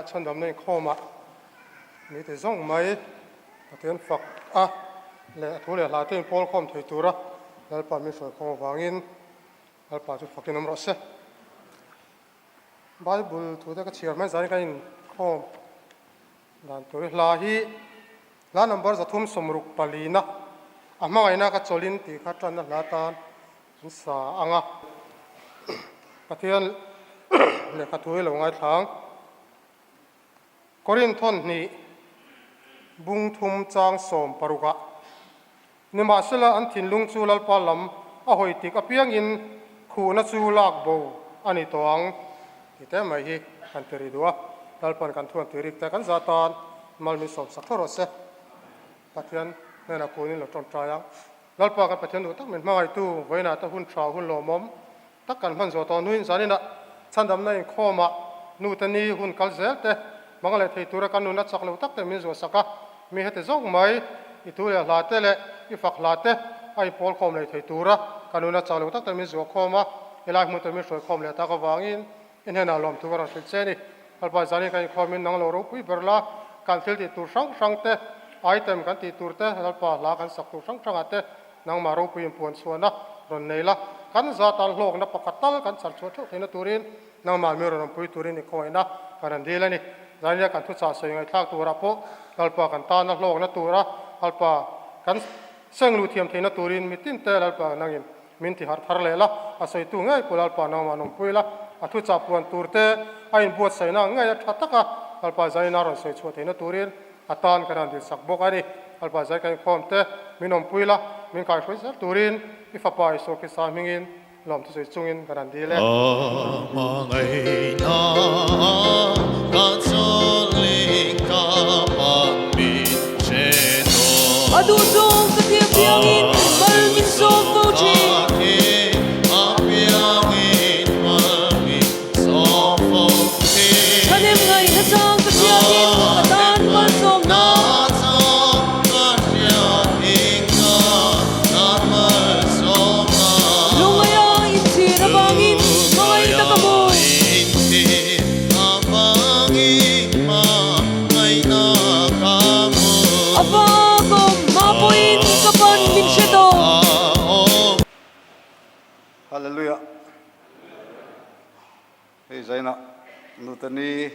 Chhandamna inkhawmah mi ti zawng mai Pathian fak a leh a thu leh hla te inpawl khawm thei tura Lalpa min hruai khawm avangin Lalpa chu fakin awm rawh se. Bible thu te ka chhiar mai zanin kan inkhawm dan tur hi hla hi hla number 364 na a hmangaihna ka chawlhin tih kha tanna hla tan an sa ang a. Pathian lehkha thu hi lo ngaithlang. Korinthon hnih bung thum chang sawm parukah Nimahsela an thinlung chu Lalpa lam a hawi tik apiangin khuhna chu lak bo a ni tawh ang tih te mai hi kan ti ri duh a. Lalpa'n kan thuan tui rik te kan zah tan mal min sawm sak tho rawh se. Pathian hnenah kunin lo tawngtai ang. Lalpa kan Pathian duh tak min hmangaihtu vawiinah te hun tha hun lawmawm tak kan hman zawh tawh hnuin zaninah chhandamna inkhawmah nute ni hun kal zel te hmang leh thei tura kan nuna chak lo tak te min zuah sak a, mi heti zawk mai i thu leh hla te leh i fak hla te a inpawl khawm leh thei tura kan nuna chak lo tak te min zuah khawm a, helai hmun te min hruai khawm leh tak avangin i hnenah lawmthu ka rawn hrilh che a ni. Lalpa zanin kan inkhawmin nang lo ropui ber la, kan thil tih tur hrang hrang te, item kan tih tur te, Lalpa hla kan sak tur hrang hrangah te nangmah ropui inpuan chhuahna rawn nei la, kan za tan hlawkna pakhat tal kan chhar chhuah theuh theihna turin nangmah mi rawn awmpui turin inkhawngaihtna kan rawn dil a ni. Zainia kan thuchah sawi ngaihthlak turah pawh Lalpa kan tana hlawkna tura Lalpa kan seng luh thiam theihna turin mitinte Lalpa nangin Min ti harh thar leh la, a sawitu ngei pawh Lalpa nangmah nawmpui la, a thuchah puan tur te a inbuatsaihna ang ngei a tha taka Lalpa zaina rawn sawi chhuah theihna turin a tan kan han dilsak bawk a ni. Lalpa zai kan inkhawm te min awmpui la, min kaihruai zel turin i Fapa Isua Krista hmingin lawmthu sawi chungin kan han dil e. A hmangaihna ka chawlin ka pan min hre tawh. A duh zawng ka tia piangin mal min sawm fo thin. Thahnem ngaihna chang ka hriatin ka tan malsawmna. Lungaia inchhir avangin hmangaih tak a hmu. A va kawm hma pawhin ka pan min hre tawh. Hallelujah. Hei zainah nutani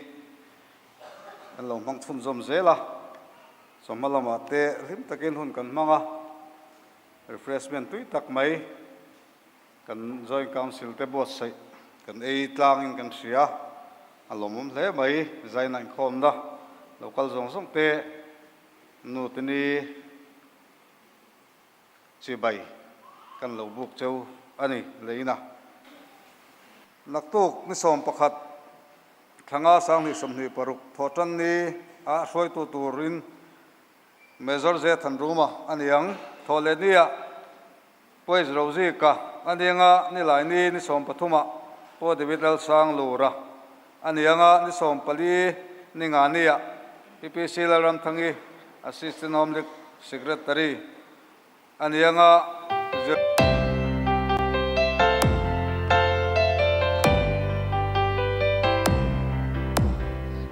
kan lo hmang chhunzawm zel a, chawhma lamah te hlim takin hun kan hmang a, refreshment tui tak mai kan Joint Council te buatsaih kan ei tlangin kan hria, a lawmawm hle mai, zaina inkhawmna lo kal zawng zawng te nu te ni chibai kan lo buk cheu a ni leina. Naktuk ni 11 Thlanga 2026 thawhtan ni a hruaitu turin Major J Thanruma a ni ang. Thawhleh nia Poise Rozika a ni anga nilai ni ni 13 ah Pu David Lalsang Lura a ni anga ni 14 ni nga nia PPC Lalramthangi Assistant Home Secretary a ni anga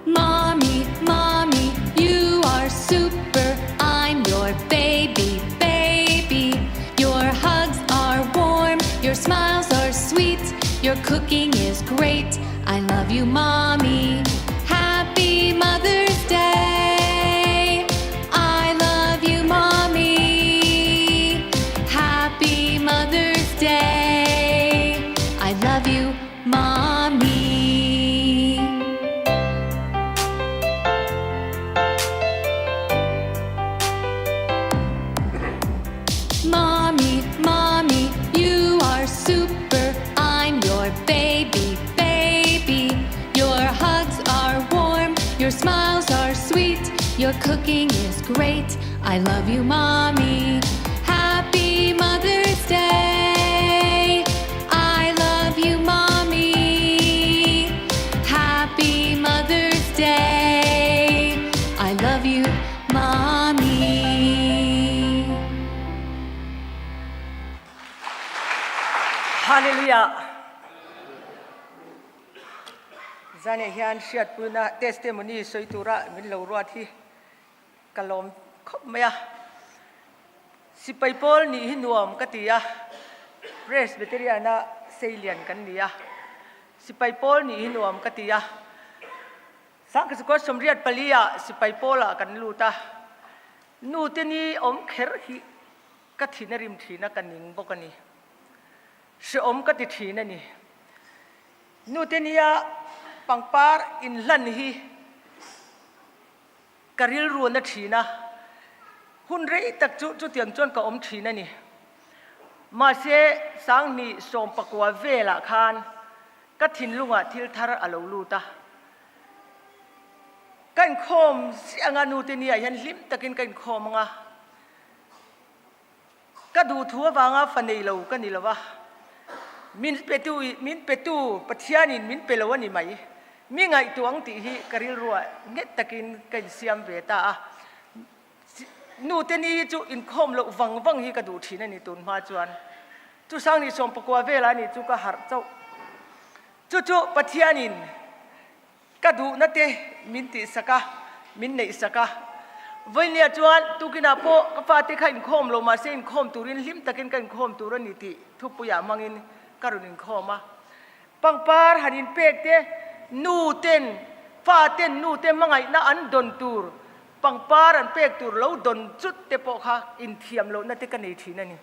Mommy, mommy, you are super. I'm your baby, baby. Your hugs are warm, your smiles are sweet, your cooking is great. I love you, mommy. Happy Mother's Day. I love you, mommy. Happy Mother's Day. I love you, mommy. Mommy, mommy, you are super. I'm your baby, baby. Your hugs are warm, your smiles are sweet, your cooking is great. I love you, mommy. Happy Mother's Day. I love you, mommy. Happy Mother's Day. I love you, mommy. Hallelujah. Zanah hian hriatpuina testimony sawi tura min lo ruat hi ka lawm khawp mai a. Sipai pawl nih hi nuam ka ti a, Presbyterian-a seilian kan ni a. Sipai pawl nih hi nuam ka ti a. Sangkasukua 84 ah sipai pawlah kan lut a, nute ni awm kher hi ka thin a rim thin a, ka ning bawk a ni. Hrehawm ka ti thin a ni. Nute nia pangpar inhlan hi ka rilru na thin a, hun rei tak chu chutiang chuan ka awm thin a ni. Mahse, 2019 velah khan ka thinlungah thil thar a lo lut a. Ka inkhawm ziah anga nute nia hian hlim takin ka inkhawm anga, Ka duhthu avanga fa nei lo ka ni lo a, min petu min petu Pathianin min pe lo a ni mai. Mi ngaihtuah ang tih hi ka rilruah nghet takin ka insiam ve ta a. Nute ni hi chu inkhawm loh vang vang hi ka duh thin a ni tun hma chuan. Chu 2019 velah a nih chu ka harh chauh. Chu chu Pathianin Ka duhna te min tihsak a, min neihsak a. Vawinia chuan tukinah pawh ka fate kha inkhawm lo mahse inkhawm turin hlim takin ka inkhawm tur a ni tih thupuiah hmangin ka rawn inkhawm a. Pangpar han inpek te, nu ten, fa ten nu te hmangaihna an dawn tur, pangpar an pek tur lo dawn chut te pawh kha inthiam lohna te ka nei thin a ni.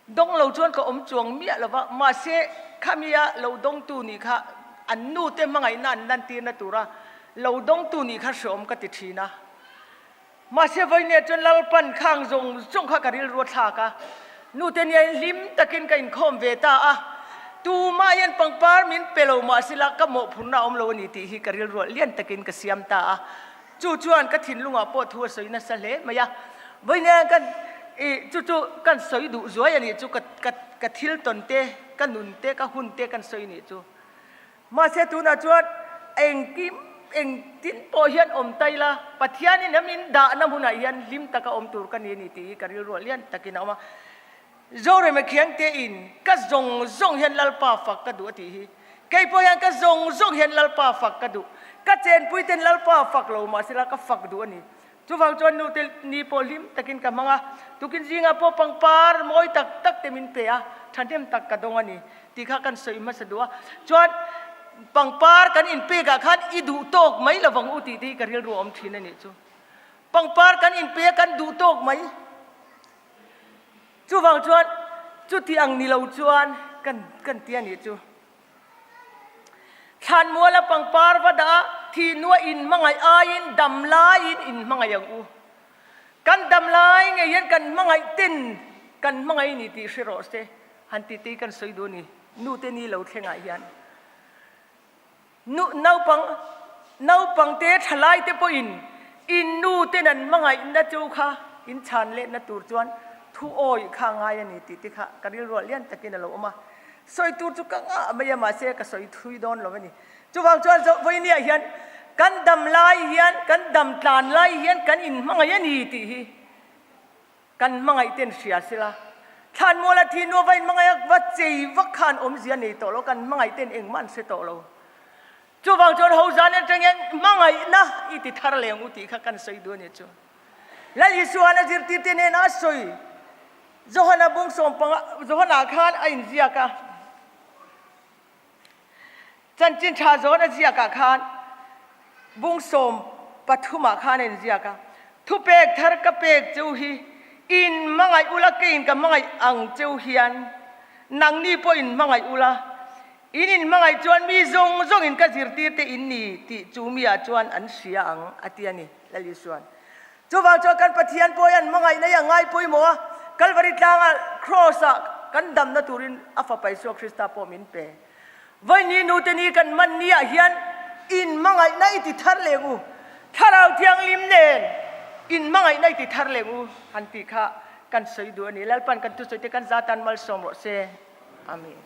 Dawng lo chuan ka awm chuang miah lo va, mahse khamia lo dawngtu nih kha an nute hmangaihna an lantirna tura lo dawngtu nih kha hreawm ka ti thin a. Mahse vawinia chuan Lalpan khang zawng zawng kha ka rilru a thlak a, nute nia hlim takin ka inkhawm ve ta a, tumah hian pangpar min pe lo mahsela ka mawhphurhna a awm lo a ni tih hi ka rilruah lian takin ka siam ta a. Chu chuan ka thinlungah pawh thu a sawi nasa hle mai a, vawinia kan i chu chu kan sawi duh zuai a nih chu ka ka ka thil tawn te, ka nun te, ka hun te kan sawi nih chu. Mahse tunah chuan engkim engtin pawh hian awm ta ila, Pathianin a min dahna hmunah hian hlim taka awm tur ka ni a ni tih hi ka rilruah lian takin a awm a. Zorema khiang tein ka zawng zawng hian Lalpa fak ka duh a tih hi. Kei pawh hian ka zawng zawng hian Lalpa fak ka duh. Ka chenpui ten Lalpa fak lo mahsela ka fak duh a ni. Chuvang chuan nu te ni pawh hlim takin ka hmang a, tukin zingah pawh pangpar mawi tak tak te min pe a, thahnem tak ka dawng a ni tih kha kan sawi hmasa duh a. Chuan pangpar kan inpekah khan i duh tawk mai lovang u tih te hi ka rilru a awm thin a nih chu. Pangpar kan inpe a kan duh tawk mai. Chuvang chuan chuti ang ni lo chuan kan kan ti a nih chu. Thlanmuala pangpar va dah a, thihnuah in hmangaih aiin dam laiin in hmangaih ang u. Kan dam lai ngei hian kan hmangaih ten kan hmangaih ni tih hre rawh se, han ti te hi kan sawi duh a ni, nute ni lo thlengah hian. Nu, naupang, naupangte thalaite pawhin in nu ten an hmangaihna chu kha in chhan letna tur chuan thu awih kha a ngai a ni tih te kha ka rilruah lian takin a lo awm a. Sawi tur chu ka ngah mai a, mahse ka sawi thui dawn lo a ni. Chuvang chuan Vawinia hian kan dam lai hian, kan dam tlan lai hian kan inhmangaih a ni tih hi Kan hmangaih ten hria sela, Thlanmuala thi nu va inhmangaih a, va chei vak khan awmzia nei tawh lo, kan hmangaih ten engmah an hre tawh lo. Chuvang chuan Hozan atang hian hmangaihna i ti thar leng u tih kha kan sawi duh a ni chu. Lal Isuan a zirtirte hnenah a sawi, Johana bung sawmpanga, Johana khan a inziak a. Chanchin tha zawn a ziakah khan bung 13 ah khan a inziak a, Thupek thar ka pek cheu hi in hmangaih ula, keiin ka hmangaih ang cheu hian nangni pawh in hmangaih ula, in inhmangaih chuan mi zawng zawngin ka zirtirte in ni tih chu miah chuan an hria ang a ti a ni, Lal Isuan. Chuvang chuan kan Pathian pawh hian hmangaihna hi a ngai pawimawh a, Kalvari tlangah Kraws-ah kan damna turin a Fapa Isua Krista pawh min pe. Vawiini nute ni kan hman niah hian inhmangaihna i ti thar leng u, Thlarau Thianghlim nen inhmangaihna i ti thar leng u han tih kha kan sawi duh a ni. Lalpan kan thusawi te kan za tan malsawm rawh se. Amen.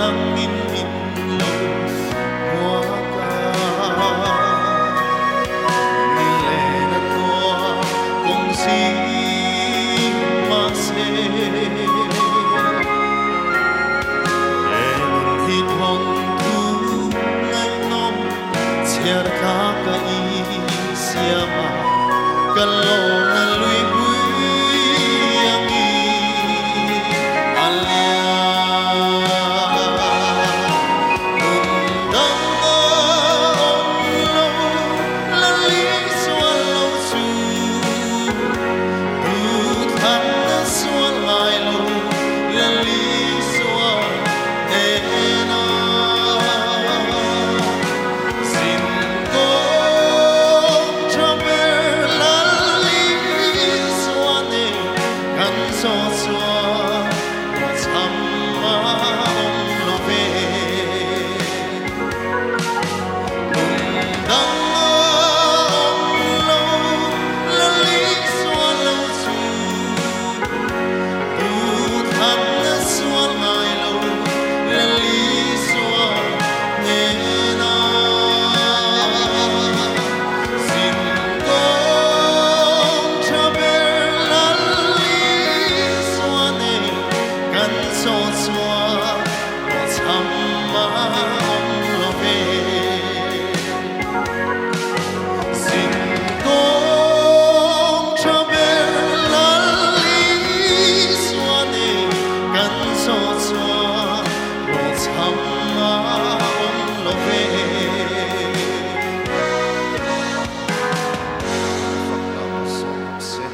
Nangin min lo hmuak a. Ni len a tua kawng zing mahse. He nun hi thawnthu ngaihnawm chhiar tlak a insiam a, ka lawm a lui pui angin a liam. Nun dang a awm lo, la Lisual lo chu. Duhthlanna sual ngai lo, la Lisual hnena. Zin kawng tha ber la Lisual nen kan zawh chuan hlawhchham a awm lo ve. Nun dang a awm lo, la Lisual lo chu. Duhthlanna sual ngai lo, la Lisual hnena. Zin kawng tha ber la Lisual nen kan zawh chuan hlawhchham a awm lo ve. Zin kawng tha ber la Lisual nen kan zawh chuan hlawhchham a awm lo ve. Fakna sawm se.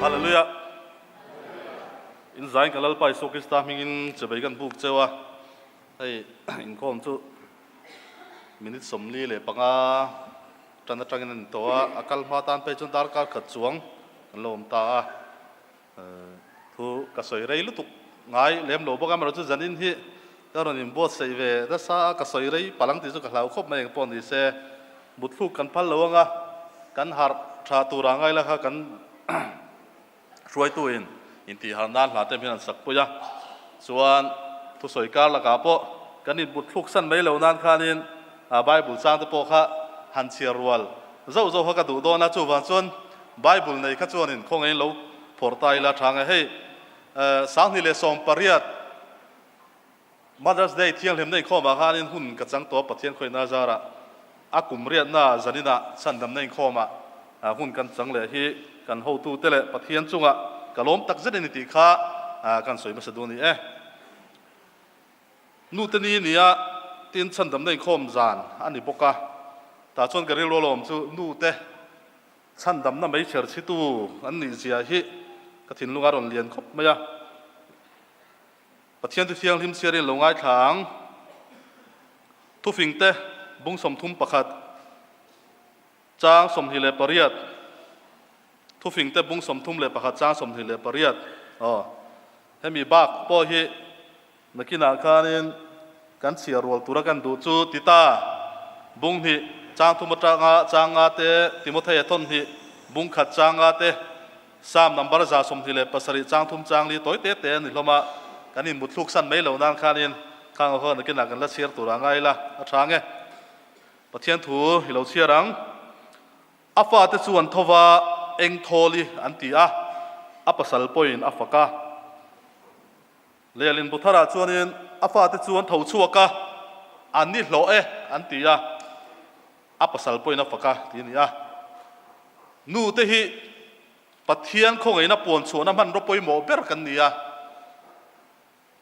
Hallelujah. In zain ka Lalpa Isua Krista hmingin chebei kan buk cheu a. Hei inkhawm chu minute 45 tan atangin a ni tawh a, a kal hma tan phei chuan darkar khat chuang kan lo awm ta a. Thu ka sawi rei lutuk ngai lem lo bawk a, amaherawhchu zanin hi ka rawn inbuatsaih ve nasa a, ka sawi rei palh ang tih chu ka hlau khawp mai engpawh ni se, mutthluk kan phal lo ang a, kan harh tha tur ah ngai la kha kan hruaituin intihharh nan hla te hian an sak pui a, chuan thusawi kar lakah pawh kan inmutthluk san mai lo nan khanin Bible chang te pawh kha han chhiar rual zauh zauh kha ka duh dawn a, chuvang chuan Bible nei kha chuanin khawngaih lo phawrh ta ila tha nge hei 2018 Mother's Day thianghlimna inkhawmah khanin hun ka chang tawh a Pathian khawihna zarah a kum riatna zaninah chhandamna inkhawmah hun kan chang leh hi kan hotute leh Pathian chungah ka lawm tak zet a ni tih kha kan sawi hmasa duh a ni e. Nute ni nia tin chhandamna inkhawm zan a ni bawk a, tah chuan ka rilru alawm chu nute Chhandamna mai chher chhitu an nih zia hi ka thinlung a rawn lian khawp mai a. Pathian chu thianghlim chhiarin lo ngaithla ang. Thufingte bung 31 chang 28 Thufingte bung 31 chang 28 Aw hemi bak pawh hi Nakinah khanin kan chhiar rual tura kan duh chu ti ta. Bung hnih chang thum atanga chang nga te, Timothea thawn hnih bung khat chang nga te, Psalm number 127 chang thum chang li tawi te te a ni hlawm a, kan inmutthluk san mai lo nan khanin khang ho kha nakinah kan la chhiar turah ngai ila a tha nge. Pathian thu i lo chhiar ang. A fate chu an tho va, eng thawl i an ti a, a pasal pawhin a fak a. Lehlin Butharah chuanin a fate chu an tho chhuak a, an ni hlawh e an ti a, a pasal pawhin a fak a ti a ni a. Nu te hi Pathian khawngaihna puan chhuahna hmanraw pawimawh ber kan ni a,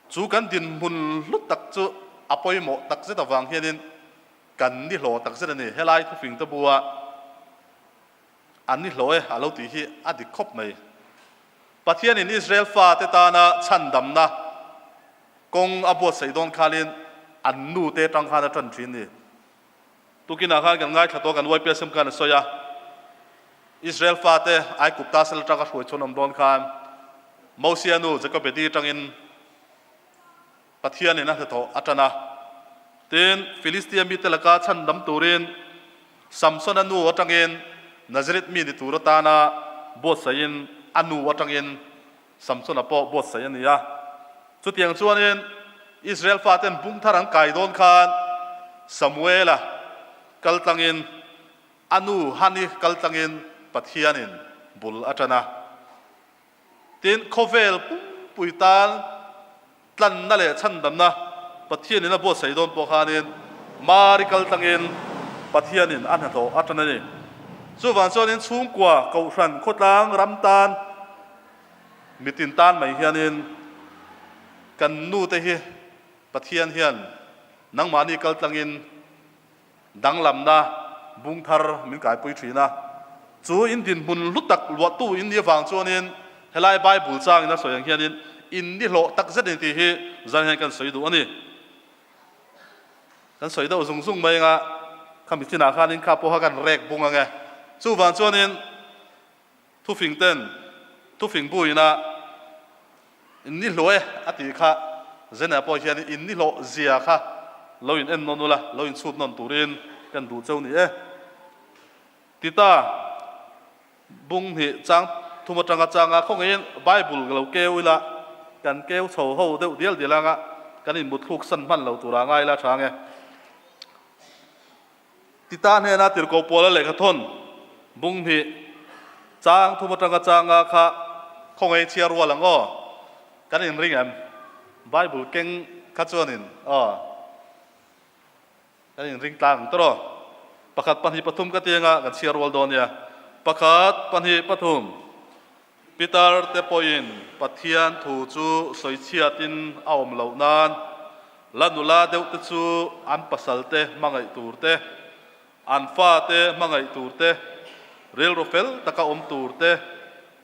chu kan dinhmun hlu tak chu a pawimawh takzet avang hianin kan ni hlawh takzet a ni. Helai thufing te bua an ni hlawh e a lo tih hi a dik khawp mai. Pathianin Israel fate tana chhandamna kawng a buatsaih dawn khalin an nute atang khan a tan thin ni. Tukinah khan kan ngaithla tawh kan YPSM khan a sawi a, Israel fate Aigupta sal atanga hruai chhuan awm dawn khan Mosia nu Jekobedi atangin Pathianin a hnathawh a tan a. Tin, Filistia mite laka chhandam turin Samsona nu atangin Nazareth mi ni tur atana buatsaihin a nu atangin Samsona pawh buatsaih a ni a. Chutiang chuanin Israel faten bung thar an kai dawn khan Samuela kal tlangin a nu Hani kal tlangin Pathianin bul a tan a. Tin, khawvel pumpui tan tlanna leh chhandamna Pathianin a buatsaih dawn pawh khanin Mari kal tlangin Pathianin a hnathawh a tan a ni. Chuvang chuanin chhungkua, kohhran, khawtlang, ram tan, mitin tan mai hianin kan nute hi Pathian hian nangmahni kal tlangin Danglamna bung thar min kaipui thin a, chu in dinhmun hlu tak luahtu in nih avang chuanin helai Bible changin a sawi ang hianin in ni hlawh tak zet a ni tih hi zan hian kan sawi duh a ni. Kan sawi deuh zung zung mai anga khami chinah khanin kha pawha kan rek bung ang e. Chuvang chuanin Thufing ten thufing bu ina in ni hlawh e a tih kha Zena pawh hian in ni hlawh zia kha lo in en nawn ula, lo in chhut nawn turin kan duh cheu ni e. Tita bung hnih chang thum atanga changa khawngaihin Bible ka lo keu ila kan keu chho ho deuh dial dial anga kan in mutthluk san hman lo tura ngai ila tha ange. Tita hnena tirhkoh Paula lehkha thawn bung hnih chang thum atanga changa kha khawngaih chhiar rual ang aw. Kan inring em? Bible keng kha chuanin aw kan inring tlang ang tawh aw. Pakhat pahnih pathum ka ti anga kan chhiar rual dawn nia. Pakhat pahnih pathum Pitar te pawhin Pathian thu chu sawichhiatin a awm loh nan la nula deuh te chu an pasal te hmangaih tur te, an fa te hmangaih tur te, rilru fel taka awm tur te,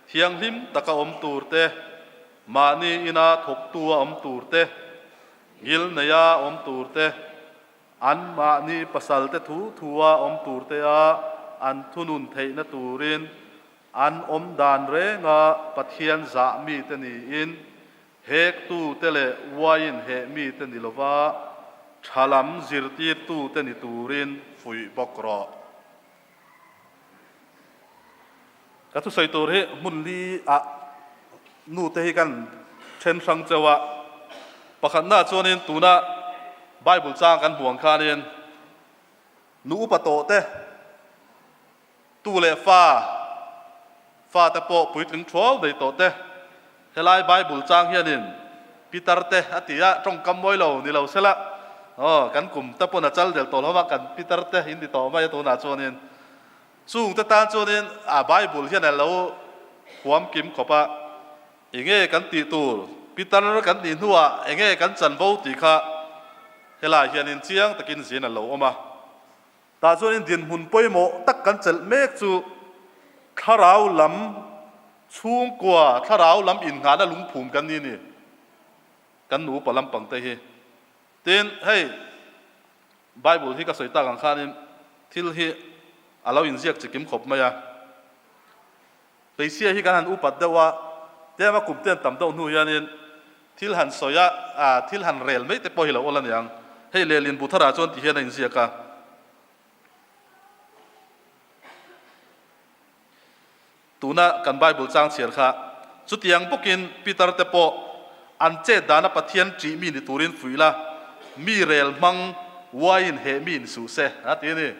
Thianghlim taka awm tur te, mahni ina thawktua awm tur te, ngil neia awm tur te, an mahni pasalte thu thua awm tur tea an thunun theihna turin an awm dan renga Pathian zah mite niin Hektute leh uaiin heh mite ni lova tha lam zirtirtute ni turin fuih bawk rawh. Ka thusawi tur hi hmun li ah nute hi kan then hrang cheu a, pakhatna chuanin tuna Bible chang kan hmuh ang khanin nu upa tawh te, Tu leh fa, fate pawh puitling thuau nei tawh te. Helai Bible chang hianin Pitar te a ti a, tawngkam mawi lo ni lo sela, aw, kan kum te pawn a chal del tawh hlawm a, kan Pitar te in ti tawh mai a tunah chuanin. Chung te tan chuanin a Bible hian a lo huam kim khawp a, enge kan tih tur, Pitar kan tih hnuah enge kan chanvo tih kha helai hianin chiang takin zin a lo awm a. Tah chuanin dinhmun pawimawh tak kan chelh mek chu thlarau lam chhungkua, thlarau lam innghahna lungphum kan ni a ni, kan nupa lampang te hi. Tin, hei Bible hi ka sawi tak ang khanin thil hi a lo inziak chikim khawp mai a. Hmeichhia hi kan han upat deuh a, tlema kum ten tam deuh hnu hianin thil han sawi a, ah thil han rel mai te pawh hi lo awl a niang. Hei lehlin bu tharah chuan ti hian a inziak a. Tuna kan Bible chang chhiar kha chutiang bawkin Peter te pawh an chet dana Pathian ṭih mi ni turin fuih la, mi rel hmang uaiin heh mi insuh se a ti a ni.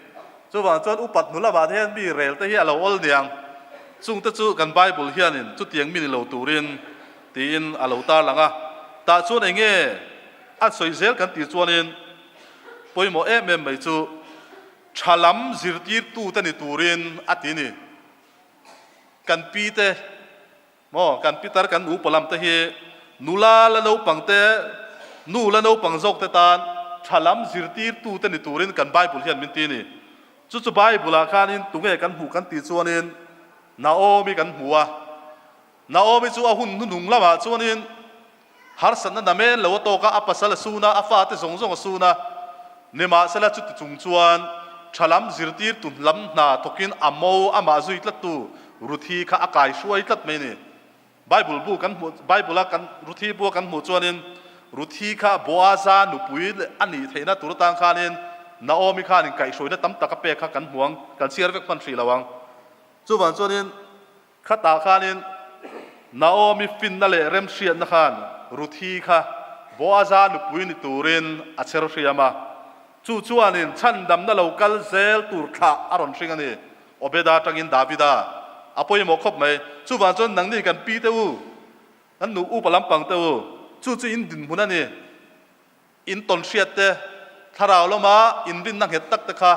Chuvang chuan upat hnu lamah te hian mi rel te hi a lo awl niang. Chungte chu kan Bible hianin chutiang mi ni lo turin tiin a lo tarlang a. Tah chuan eng nge a sawi zel kan tih chuanin pawimawh em em mai chu tha lam zirtirtute ni turin a ti ni. Kan pi te maw kan pitar kan upa lam te hi nula la naupang te nu la naupang zawk te tan tha lam zirtirtu te ni turin kan Bible hian min ti a ni. Chu chu Bible ah khanin tunge kan hmuh kan tih chuanin Naomi kan hmu a. Naomi chu a hun hnuhnung lamah chuanin harsatna namen lo a tawk a, a pasal a sun a, a fate zawng zawng a sun a. Nimahsela chuti chung chuan tha lam zirtirtu lam hna thawkin a mo amah zui tlattu Ruthi kha a kai hruai tlat mai a ni. Bible bu kan hmuh Bible a kan Ruthi bu a kan hmuh chuanin Ruthi kha Boaza nupui leh a nih theihna tur atang khanin Naomi khanin kaihhruaina tam tak a pek kha kan hmu ang, kan chhiar vek hman hrih lo ang. Chuvang chuanin Khatah khanin Naomi finna leh remhriatna khan Ruthi kha Boaza nupui ni turin a chher hriam a. Chu chuanin chhandamna lo kal zel tur thlah a rawn hring a ni. Obeda atangin Davida a pawimawh khawp mai. Chuvang chuan nangni kan pi te u, kan nu upa lampang te u, chu chu in dinhmun a ni. In tawn hriat te, thlarau lama inrinna nghet tak te kha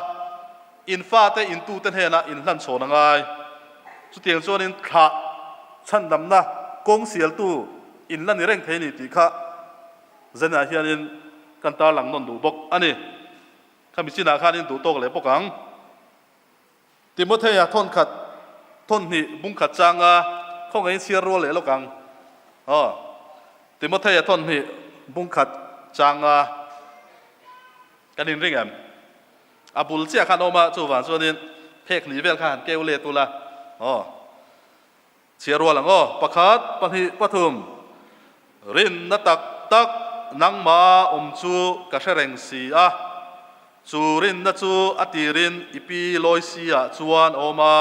in fate intute hnenah in hlan chhawn a ngai. Chutiang chuanin thlah chhandamna kawng sialtu in la ni reng thei a ni tih kha Zenah hianin kan tarlang nawn duh bawk a ni. Khami chinah khanin duh tawk leh bawk ang. Timothea thawnkhat thawnhnih bungkhat changa khawngaihin chhiar rual leh lawk ang. Aw, Timothea thawnhnih bungkhat changa kan inring em? A bul chiah khan awm a, chuvang chuanin phek hnih vel kha han keu let ula. Aw, chhiar rual ang aw. Pakhat, pahnih, pathum. Rinna tak tak nangmah awm chu ka hre reng si a. Chu rinna chu a tirin i pi Loisi-ah chuan a awm a,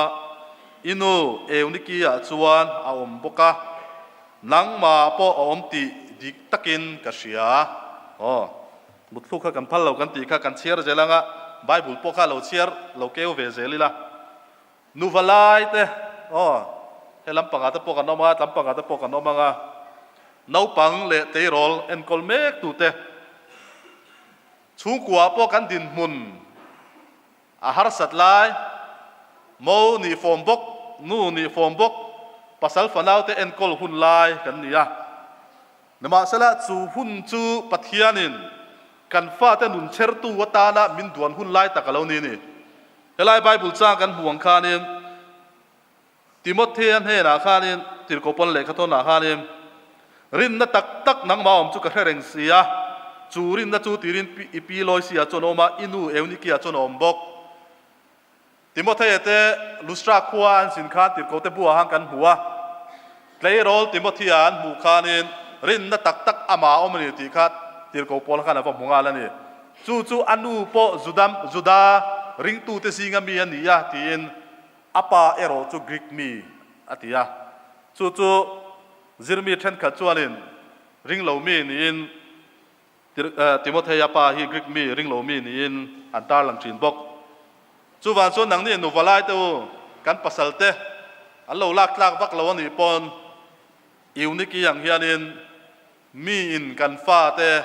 i nu Euniki-ah chuan a awm bawk a, nangmah pawh a awm tih dik takin ka hria. Aw, mutthluk kha kan phal lo kan tih kha kan chhiar zel anga Bible pawh kha lo chhiar lo keu ve zel ila. Nuva lai te, aw, he lampangah te pawh kan awm a, tlampangah te pawh kan awm anga, naupang leh tleirawl enkawl mek tute, Chhungkua pawh kan dinhmun a harsat lai, mo nih fawm bawk, nu nih fawm bawk, pasal fanaute enkawl hun lai kan ni a. Nimahsela, chu hun chu Pathianin kan fate nun chhertu atana min duan hun lai tak a lo ni a ni. Helai Bible chang kan hmuh ang khanin. Timothea hnenah khanin Tirhkoh Paul lehkha thawnah khanin, Rinna tak tak nangmah awm chu ka hre reng si a, chu rinna chu tirin i pi Loisia chuan a awm a, i nu Eunike-ah chuan a awm bawk. Timothea te Lustra khua an zin khan Tirhkoh te buah han kan hmu a, tleirawl Timothea an hmuh khanin rinna tak tak amah a awm a ni tih kha Tirhkoh Paul khan a va hmu nghal a ni. Chu chu a nu pawh Judam, Juda, ringtute zinga mi a ni a tiin a pa erawh chu Greek mi a ti a. Chu chu zirmi thenkhat chuanin ringlo mi niin Timothea pa hi Greek mi ringlo mi niin an tarlang thin bawk. Chuvang chuan nangni nuva lai te u, kan pasal te an lo lak tlak vak lo a nih pawn Euniki ang hianin mi in kan fa te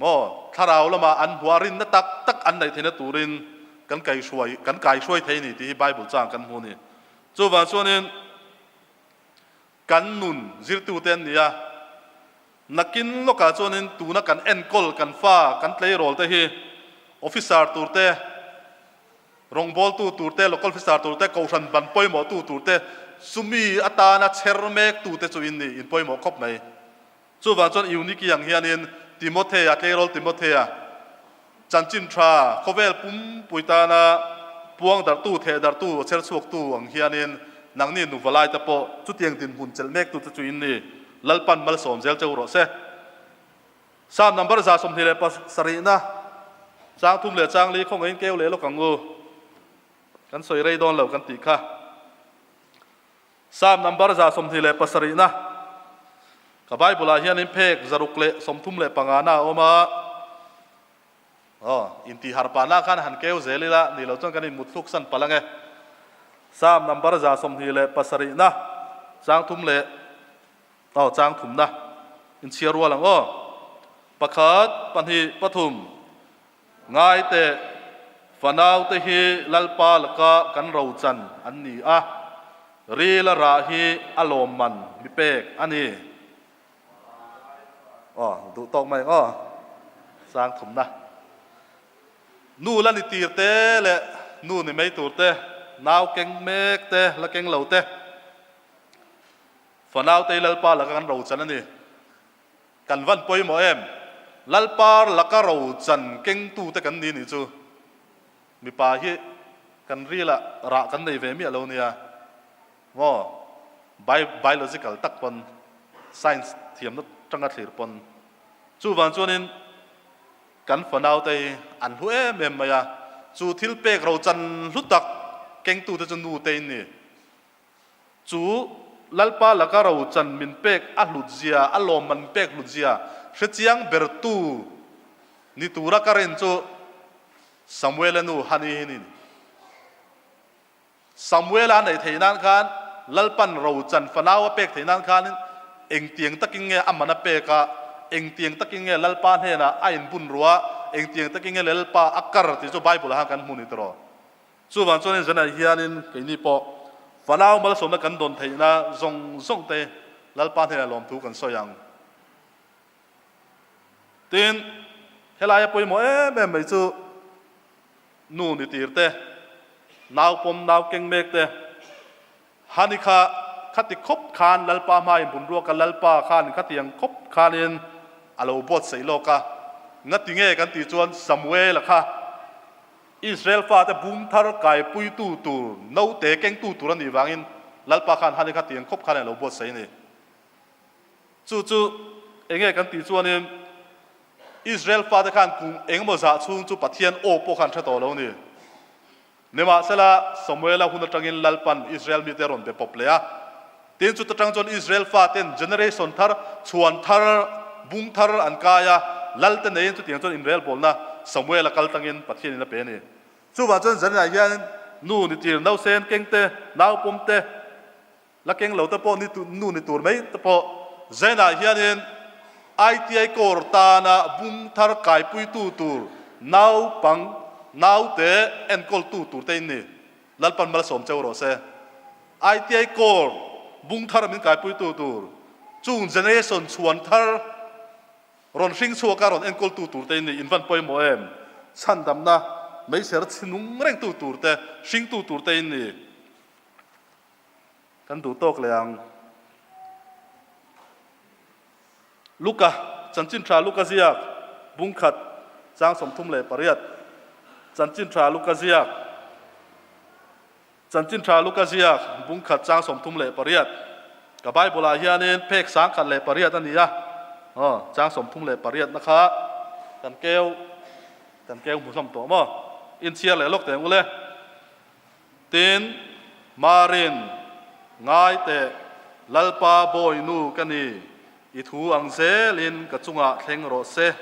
maw thlarau lamah an hmuah rinna tak tak an neih theihna turin kan kaihruai kan kaihruai thei a ni tih hi Bible chang kan hmu a ni. Chuvang chuanin Kan nun zirtute an ni a, nakin lawkah chuanin tuna kan enkawl kan fa, kan tleirawl te hi officer tur te, rawngbawltu tur te, local officer tur te, kohhran ban pawimawhtu tur te, chumi atana chher mektute chu in ni, in pawimawh khawp mai. Chuvang chuan Eunike ang hianin Timothea, tleirawl Timothea, chanchin tha khawvel pumpui tana puang darhtu, theh darhtu, chher chhuaktu ang hianin nangni nuva laite pawh chutiang dinhmun chelh mektute chu in ni. Lalpan malsawm zel cheu rawh se. Psalm number 27na chang thum leh chang li khawngaihin keu leh lawk ang u. Kan sawi rei dawn lo kan tih kha. Psalm number 27na ka Bible ah hianin phek 135na a awm a, aw intih harh pahna khan han keu zel ila ni lo chuan kan inmut thluk san palh ange. Psalm number 27na chang thum leh aw chang thumna inchhiar rual ang aw. Pakhat, pahnih, pathum. Ngai teh, fanaute hi Lalpa laka kan rochan an ni a, ril a rah hi a lawmman mi pek a ni. Aw, duh tawk mai ang aw, sang thumna. Nu la ni tir te leh nu ni mai tur te, nau keng mek te, la keng lo te, fanaute hi Lalpa laka kan rochan a ni. Kan van pawimawh em? Lalpa laka ro chan kengtute kan ni nih chu mipa hi kan ril ah rah kan nei ve miah lo nia maw? Biological tak pawn science thiamna tanga thlir pawn chuvang chuanin kan fanaute hi an hlu em em mai a, chu thil pek ro chan hlu tak kengtute chu nute in ni. Chu Lalpa laka rochan min pek a hlut zia, a lawmman pek hlut zia hrechiang bertu ni tura ka rin chu Samuela nu Hani hi ni. Samuela a neih theih nan khan Lalpan rochan fanau a pek theih nan khanin engtiang takin nge a man a pek a, engtiang takin nge Lalpa hnenah a inbun ruah a, engtiang takin nge Lalpa a kar tih chu Bible-ah khan kan hmu ni tawh. Chuvang chuanin zanah hianin keini pawh fanau malsawmna kan dawn theihna zawng zawng te Lalpa hnenah lawmthu kan sawi ang. Tin, helaia pawimawh em em mai chu nu ni tir te, nau pawm nau keng mek te, Hani kha khati khawp khan Lalpa hmain bunruaka Lalpa khan khatiang khawp khanin a lo buatsaih lawk a. Ngati nge kan tih chuan Samuela kha Israel fate bum thar kaipuitu tur, naute kengtu tur a nih vangin Lalpa khan hani khatiang khawp khan a lo buatsaih a ni. Chu chu enge kan tih chuanin Israel fate khan kum engemaw zah chhung chu Pathian aw pawh khan hre tawh lo a ni. Nimahsela, Samuela hun atangin Lalpan Israel mite a rawn be pawp leh a. Tin, chuta tang chuan Israel faten generation thar, chhuan thar, bung thar an kai a, Lalte neiin chutiang chuan inrelbawlna Samuela kal tangin Pathianin a pe a ni. Chuvang chuan zanah hian nu ni tir, nausen keng te, nau pawm te, La keng lo te pawh ni nu ni tur mai te pawh Zainah hianin ITI Corps tana bung thar kaipuitu tur naupang naute enkawltu tur te in ni. Lalpan malsawm cheu rawh se. ITI Corps bung thar min kaipuitu tur chung generation chhuan thar rawn hring chhuaka rawn enkawltu tur te in ni. In van pawimawh em? Chhandamna meichher chhinung rengtu tur te hringtu tur te in ni. Kan duh tawk leh ang. Luka, Chanchin Tha Luka ziak, bung khat, chang 38. Chanchin Tha Luka ziak, Chanchin Tha Luka ziak, bung khat, chang 38. Ka Bible ah hianin phek 1008 a ni a, aw, chang 38 na kha kan keu, kan keu hmu hlawm tawh maw? Inchhiar leh lawk teh ang u le. Tin, Marin, Ngai teh, Lalpa bawi nu ka ni, i thu ang zelin ka chungah thleng rawh se,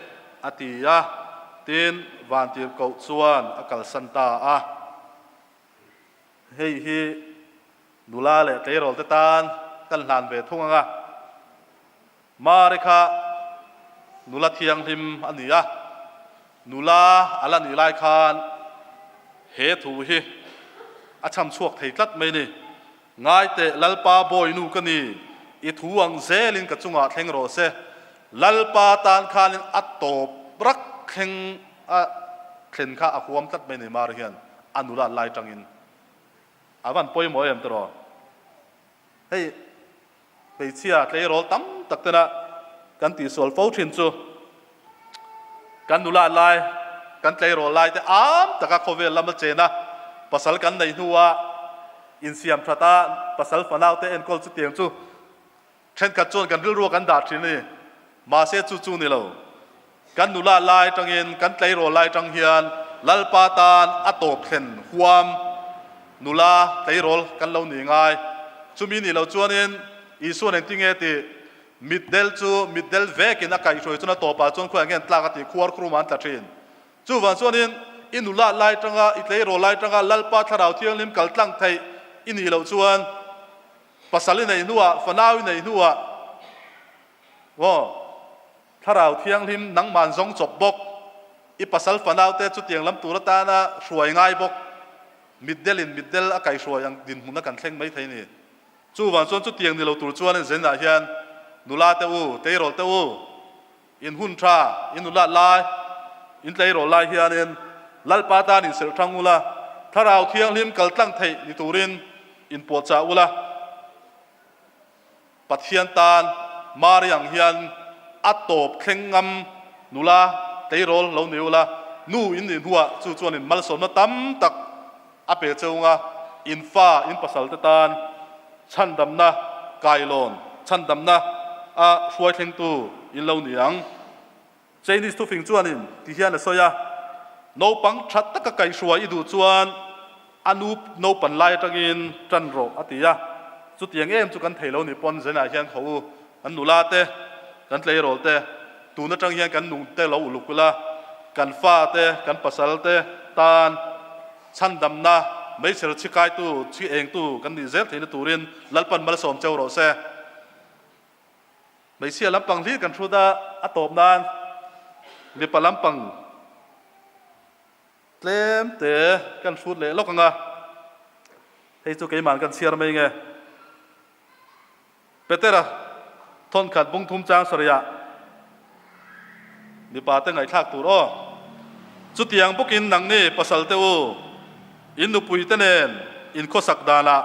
a ti a. Tin, Vantirhkoh chuan a kalsan ta a. Hei hi nula leh tleirawl te tan kan hlan ve thung ang a. Mari kha nula thianghlim a ni a, nula a la nih lai khan he thu hi a chham chhuak thei tlat mai ni. Ngai teh Lalpa bawinu ka ni, i thu ang zelin ka chungah thleng rawh se. Lalpa tan khanin a tawp rak thleng a thlen kha a huam tlat mai ni Mari hian a nula lai tangin. A van pawimawh em tiraw? Hei hmeichhia tleirawl tam tak tena kan tihsual fo thin chu kan nula lai, kan tleirawl lai te am taka khawvel lama chena pasal kan neih hnua insiam that a pasal fanau te enkawl chutiang chu thenkhat chuan kan rilrua kan dah thin a ni. Mahse chu chu ni lo. Kan nula lai tangin, kan tleirawl lai tang hian Lalpa tan a tawp thlen huam nula tleirawl kan lo ni ngai. Chumi nih loh chuanin Isua'n engtinge tih mitdel chu mitdel vekin a kaihhruai chuan a tawpah chuan khuaiah nge an tlak a tih khuar khurumah an tla thin. Chuvang chuanin i nula lai tanga, i tleirawl lai tanga Lalpa Thlarau Thianghlim kal tlang theih i nih loh chuan pasal i neih hnuah, fanau i neih hnuah, Aw, Thlarau Thianghlim nangman zawng chawp bawk, i pasal fanaute chutiang lam tur atana hruai ngai bawk, mitdelin mitdel a kaihruai ang dinhmun a kan thleng mai thei ni. Chuvang chuan chutiang ni lo tur chuan zenah hian nula te u, tleirawl te u, in hun tha, in nulat lai, in tleirawl lai hianin Lalpa tan inserh thang ula, Thlarau Thianghlim kal tlang theih ni turin inpuahchah ula. Pathian tan Mari ang hian a tawp thleng ngam nula tleirawl lo ni ula, nu in nih hnuah chu chuan in malsawmna tam tak a pe cheu nga, in fa, in pasal te tan chhandamna kailawn, chhandamna a hruai thlengtu in lo ni ang. Chinese thufing chuanin ti hian a sawi a, Naupang tha taka kaihhruai i duh chuan a nu naupan lai atangin tan rawh a ti a. Chutiang em chu kan thei lo ni pawn zenah hian kho u, kan nula te, kan tleirawl te, tun atang hian kan nung te lo uluk ula, kan fa te, kan pasal te tan chhandamna meichher chhi kaitu, chhi engtu kan nih zel theihna turin Lalpan malsawm cheu rawh se. Hmeichhia lampang hlir kan hrut a, a tawp nan mipa lampang tlem te kan hrut leh lawk ang a, hei chu keimah kan chhiar mai nge. Petera thawnkhat bung thum chang sarih ah mipa te ngaihthlak tur aw. Chutiang bawkin nangni pasal te u, in nupui te nen in khawsak danah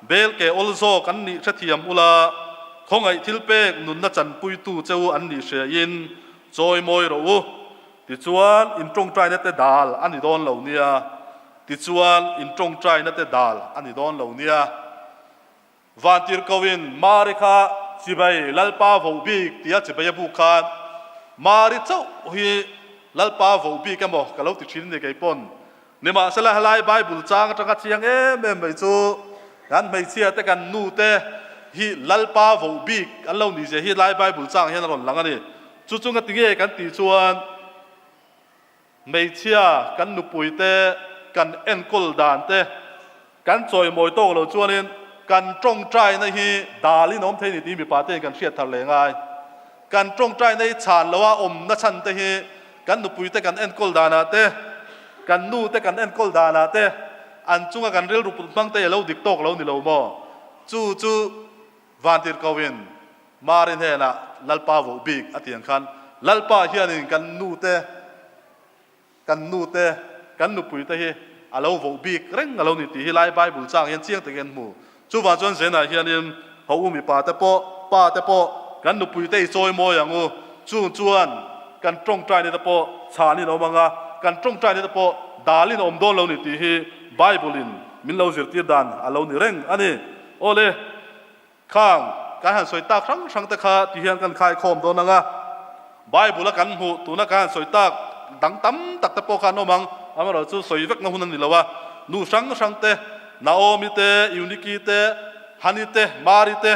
bel ke awl zawk an nih hrethiam ula, khawngaih thil pek nunna chanpuitu che u an nih hriain chawi mawi rawh u. Tichuan in tawngtaina te dal a ni dawn lo nia. Tichuan in tawngtaina te dal a ni dawn lo nia. Vantirhkohin Mari kha chibai Lalpa vo bik tia chibai a buk khan Mari chauh hi Lalpa vo bik emaw ka lo ti thin a ni kei pawn. Nimahsela helai Bible chang atanga chiang em em mai chu kan hmeichhia te kan nu te hi Lalpa vo bik an lo nih zia hi lai Bible chang hian a rawn lang a ni. Chu chunga tinge kan tih chuan Hmeichhia kan nupui te kan enkawl dan te kan chawimawi tawk lo chuanin kan tawngtaina hi dalin a awm thei ni tih mipa te kan hriat thar leh ngai. Kan tawngtaina hi chhan loa awmna chhan te hi kan nupui te kan enkawl danah te, kan nu te kan enkawl danah te an chunga kan rilru put hmang te hi a lo dik tawk lo ni lo maw? Chu chu Vantirhkohin Mari hnenah Lalpa voh bik a ti ang khan Lalpa hianin kan nu te, kan nu te, kan nupui te hi a lo voh bik reng a lo ni tih hi lai Bible chang hian chiang takin an hmu. Chuvang chuan Zenah hianin ho u mipa te pawh, pa te pawh kan nupui te i chawi mawi ang u. Chung chuan kan tawngtaina te pawh chhanin a awm ang a, kan tawngtaina te pawh dalin a awm dawn lo ni tih hi Bible-in min lo zirtir dan a lo ni reng a ni. Awle, khang kan han sawi tak hrang hrang te kha ti hian kan khaikhawm dawn ang a, Bible-a kan hmuh tuna kan han sawi tak dang tam tak te pawh kha an awm ang, amaherawhchu sawi vekna hun a ni lo a, nu hrang hrang te, Naomi te, Euniki te, Hani te, Mari te,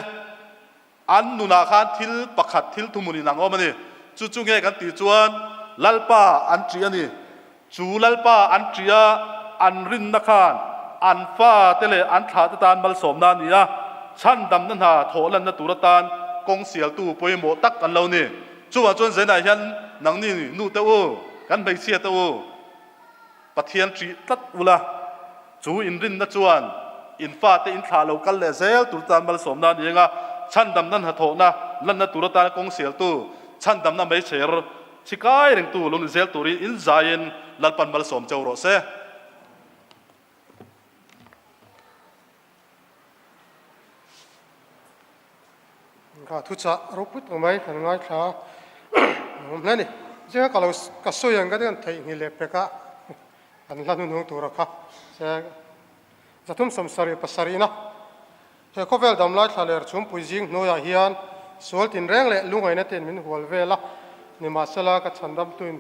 an nunah khan thil pakhat, thil thuhmun in ang awm a ni. Chu chu nge kan tih chuan Lalpa an ṭih a ni. Chu Lalpa an ṭih a, an rinna khan an fate leh an thlahte tan malsawmna a ni a, chhandamna hna thawh lanna tur atan kawng sialtu pawimawh tak an lo ni. Chuvang chuan Zenah hian nangni nute u, kan hmeichhia te u, Pathian ṭih tlat ula, chu inrinna chuan in fate in thlah lo kal leh zel tur tan malsawmna a ni eng a, chhandamna hnathawhna lanna tur atana kawng sialtu, chhandamna meichher chhi kai rengtu lo ni zel turin in zaiin Lalpan malsawm cheu rawh se. Ka thuchah ropui tak mai kan ngaithla a, nuam hle a ni. Zinga ka lo ka sawi ang ka ti kan theihnghilh leh pek a, kan hla hnuhnung tura kha se zathum sawmsarih pasarihna he khawvel damlai thla ler chhumpui zing hnuaiah hian sual tinreng leh lungaina ten min hual vel a, nimahsela ka chhandamtuin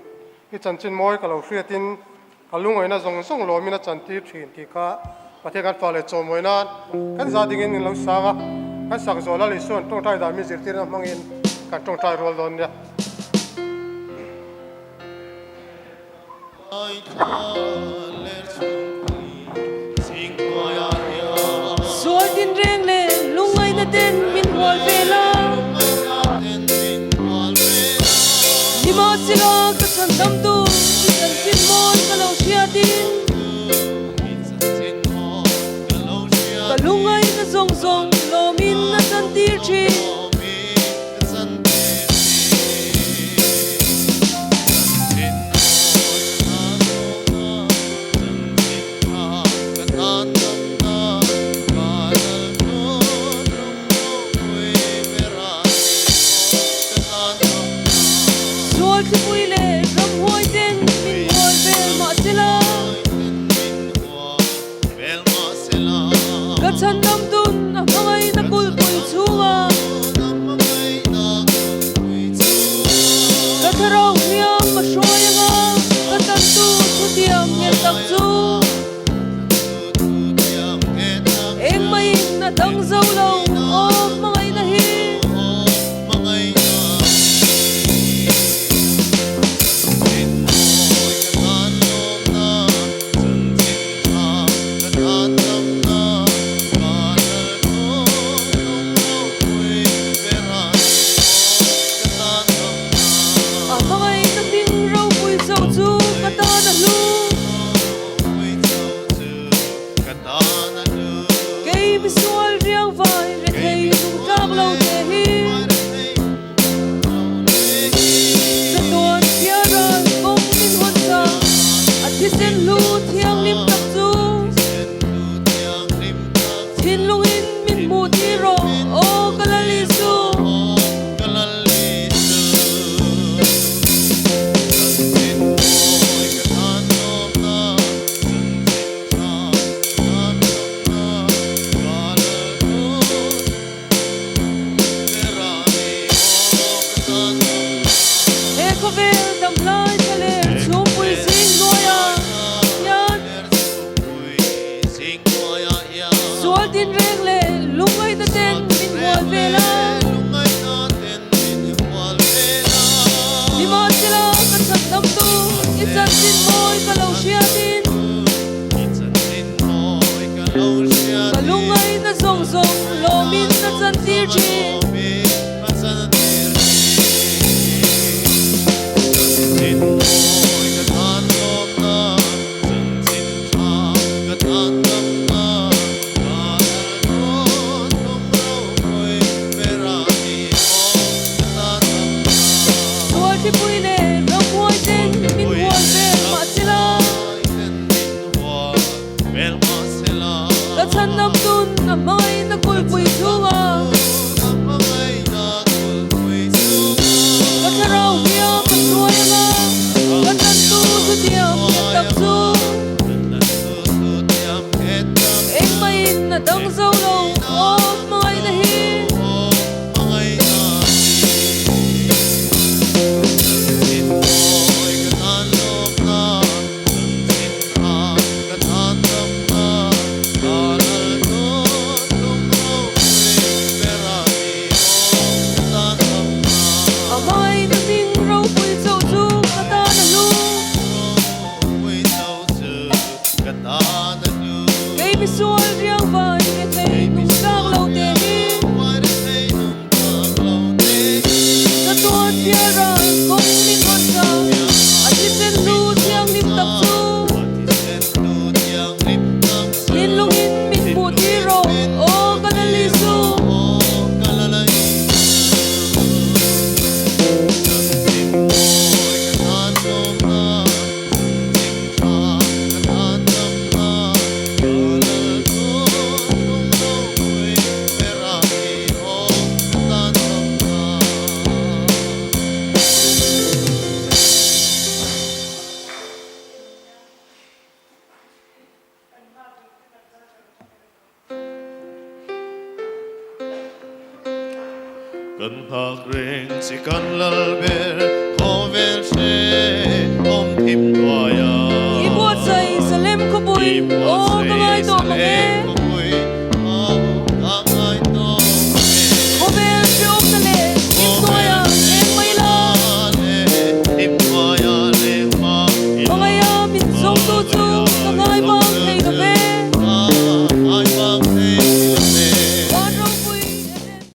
i chanchin mawi ka lo hriatin Ka lungaihna zawng zawng lawmin a chantir thin tih kha Pathian kan fah leh chawhmawi nan kan za dingin in lo sang a, kan sak zawh Lal Isua'n tawngtai dan mi zirtirna hmangin kan tawngtai rual dawn nia. Sual tinreng leh lungaihna ten min hual vel a. Nimahsela ka chhandamtu i chanchin mawi ka lo hriatin ka lungaihna zawng zawng lawmin a chantir thin. Sual thlipui leh ramhuai ten min hual vel mah sela, Ka chhandam tun a hmangaihna kulhpui chhungah Ka thlarau hliam a hruai anga ka tantu thutiam nghet tak chu. Engmah in a dang zo lo aw hmangaihna hi. A hmangaihna hming ropui chauh chu ka tan a hlu. Kei misual riang vai rethei lungtlak lo te hi Chatuan thiaral kawng min hawn chang a thisen hlu thianghlim tak chu Thinlungin min hmuh tir rawh aw ka Lal Isu. He khawvel damlai thla ler chhungpui zing hnuaiah hian. Kan nghak reng che kan Lalber, khawvel hrehawm thim hnuaiah.